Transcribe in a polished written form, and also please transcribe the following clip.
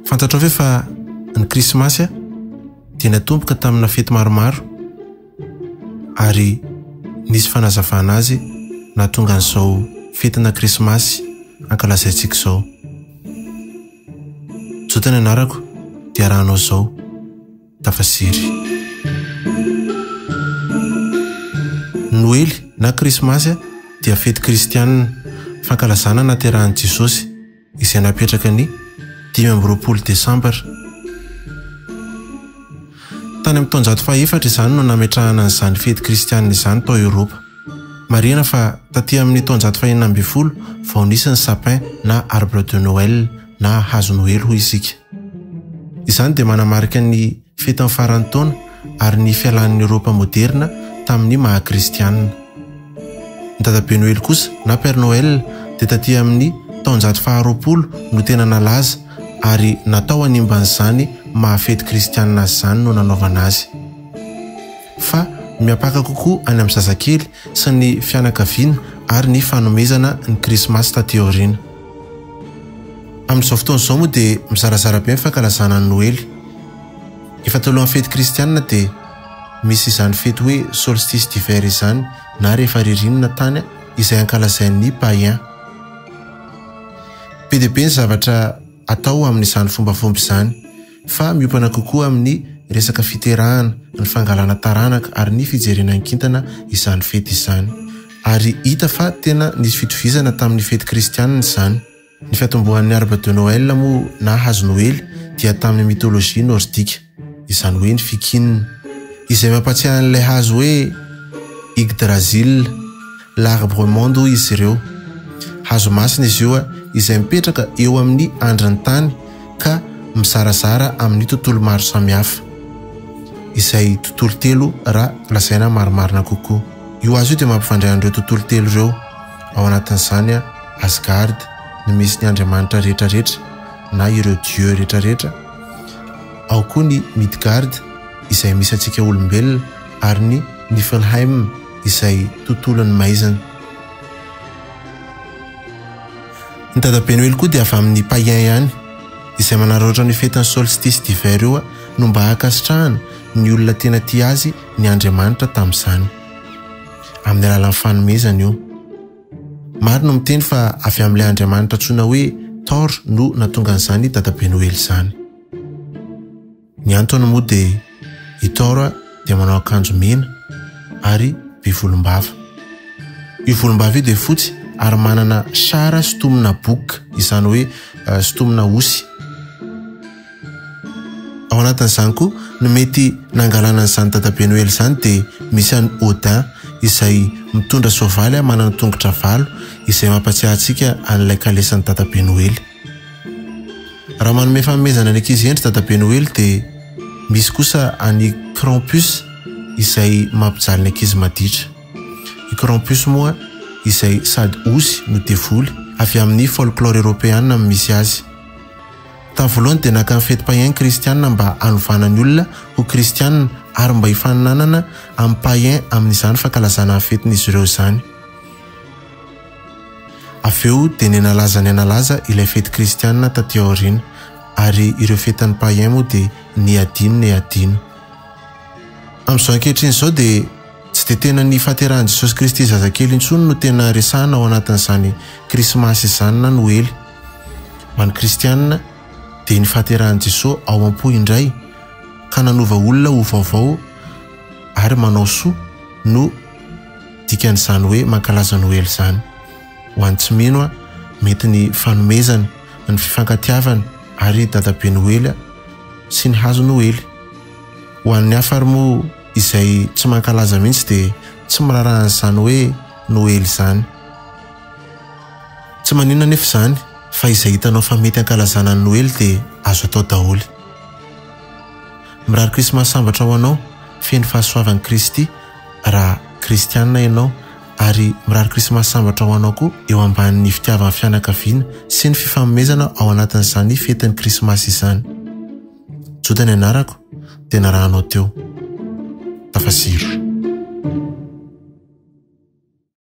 Fantatrao ve fa ny Krismasy dia natomboka tamina fety maromaro ary nisy fanazavana azy nahatonga an'izao fetina Krismasy ankalazaintsika izao. Jota ny anarako dia arahanao izao. Tafasiry. Noely na Krismasy dia fety kristianina, fankalazana nahaterahan'i Jesosy, izay napetraka ny 25 Desambra. Tany amin'ny taonjato fahefatra izany no nametrahana an'izany fety kristianina izany tao Eoropa. Marihina fa taty amin'ny taonjato fahenina ambinifolo vao nisy ny sapin na arbre de Noël na hazo Noely hoy isika. Izany dia manamarika ny fetin'ny faran'ny taona ary ny fialan'ny Eoropa moderina tamin'ny maha kristianina. Ny dadabe Noely kosa na Père Noël dia taty amin'ny taonjato faharoapolo no tena nalaza ary natao hanimba an'izany maha fety kristianina azy izany no nanaovana azy. fa miampaka kokoa any amin'ny zazakely sy ny fianakaviana ary ny fanomezana ny krismasy taty aoriana. Amin'izao fotoana izao moa dia mizarazara be ny fankalazana ny Noely. Efa talohan'ny fety kristianina dia misy izany fety hoe solstice d'hiver izany na rehefa ririnina tany izay ankalazain'ny païens. Be dia be ny zavatra atao amin'izany fombafomba izany. fa miompana kokoa amin'ny resaka fiterahana, ny fangalana taranaka ary ny fijerena ny kintana izany fety izany. Ary hita fa tena nisy fitovizana tamin'ny fety kristianina izany. Ny fiatombohan'ny arbre de Noël moa na hazo Noely dia tamin'ny mythologie nordika, izany hoe ny Fikinina. Izay mampatsiahy an'ilay hazo hoe Yggdrasil, l'arbre monde hoy izy ireo. Hazo masina izy io izay mipetraka eo amin'ny andrin'ny tany ka mizarazara amin'ny tontolo maro samihafa, izay tontolo telo raha lazaina marimarina kokoa. Io hazo io dia mampifandray an'ireo tontolo telo ireo, ao anatin'izany Asgard, ny misy ny andriamanitra rehetrarehetra na ireo dieux rehetrarehetra, ao koa ny Midgard izay misy antsika olombelona ary ny Niflheim izay tontolon'ny maizina. Ny dadabe Noely koa dia avy amin'ny païen ihany, izay manararaotra an'io fetin'ny solstice d'hiver io no mba hankasitrahana ny olona tena tia azy ny Andriamanitra tamin'izany. Amin'ny alalan'ny fanomezana io. Maro no miteny fa avy amin'ilay Andriamanitra antsoina hoe Thor no nahatonga an'izany dadabe Noely izany. Ny antony moa dia i Thor dia manao akanjo mena ary be volombava. Io volombava io dia fotsy ary manana char sintomina bouc, izany hoe sintomina osy. Ao anatin'izany koa no mety nangalana an'izany dadabe Noely izany dia misy an'i Odin izay mitondra soavaly manana tongotra valo izay mampatsiahy antsika an'ilay kalesan'i dadabe Noely. Raha manome fanomezana ny ankizy hendry dadabe Noely dia misy kosa an'i Krampus izay mampijaly ny ankizy maditra. I Krampus moa izay sady osy no devoly, avy amin'ny folklore eropeana no misy azy. Tamin'ny voalohany dia naka ny fety païen ny kristiana mba hanovana ny olona ho kristiana ary mba hifaninanana amin'ny païen amin'izany fankalazana ny fetin'izy ireo izany. Avy eo dia nihanalaza nihanalaza ilay fety kristianina taty aoriana, ary ireo fetin'ny païen moa dia nihadino nihadino. Amin'izao ankehitriny izao dia tsy dia tena ny fahaterahan'i Jesosy Kristy zazakely intsony no tena resahina ao anatin'izany Krismasy izany na Noely. Ho an'ny kristianina dia ny fahaterahan'i Jesosy ao am-po indray ka nanova olona ho vaovao ary manao soa no dikan'izany hoe mankalaza Noely izany. Ho an'ny tsy mino, mety ny fanomezana, ny fifankatiavana ary dadabe Noely sy ny hazo Noely. Ho an'ny hafa ary moa izay tsy mankalaza mihitsy dia tsy miraharaha an'izany hoe Noely izany. Tsy maninona anefa izany fa izay hitanao fa mety hankalazana ny Noely dia azo atao daholo. Mirary Krismasy sambatra ho anao, feno fahasoavan'i Kristy raha kristianina ianao ary mirary krismasy sambatra ho anao koa eo ambanin'ny fitiavan'ny fianakaviana sy ny fifanomezana ao anatin'izany fetin'ny krismasy izany. Joda ny anarako dia narahanao teo. Tafasiro.